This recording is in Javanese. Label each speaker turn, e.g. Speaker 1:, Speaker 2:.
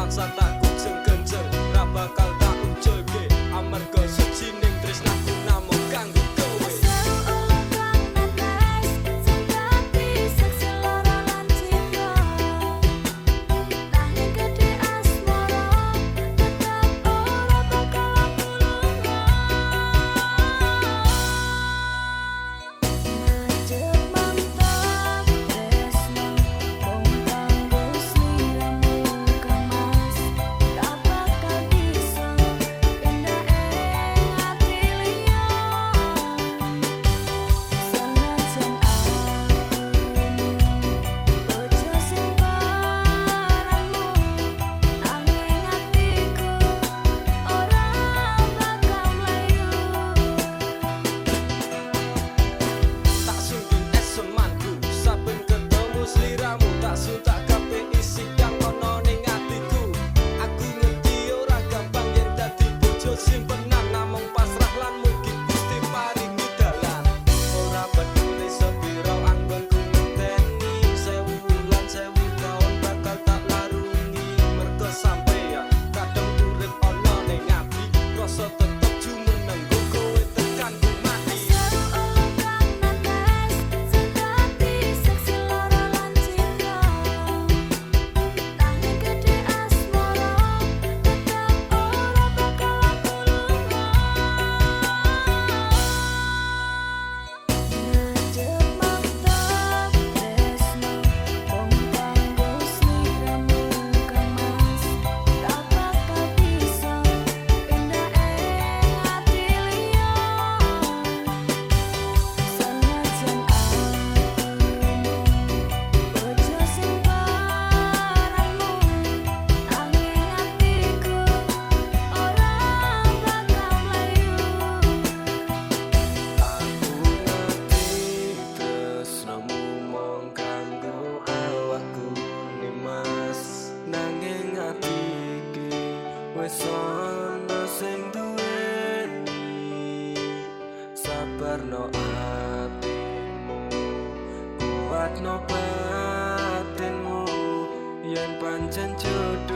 Speaker 1: Tansah tak kenceng-kenceng, ra bakal tak uculke amarga suci ning tresnaku namung kanggo kowe. Tak kabeh isi kang ana ning atiku. Aku ngerti ora gampang yen dadi bojo simpenan, namung pasrah lan mugi Gusti paringi dalan. Ora peduli sepiro anggonku ngenteni, 1000 wulan 1000 taun bakal tak larungi. Mergo sampeyan kadung urip ana ning ati, rasa tetep jumeneng kowe tekan ku mati. Wis ana sing duweni, sabarno atimu, kuatno batinmu, yen pancen jodoh.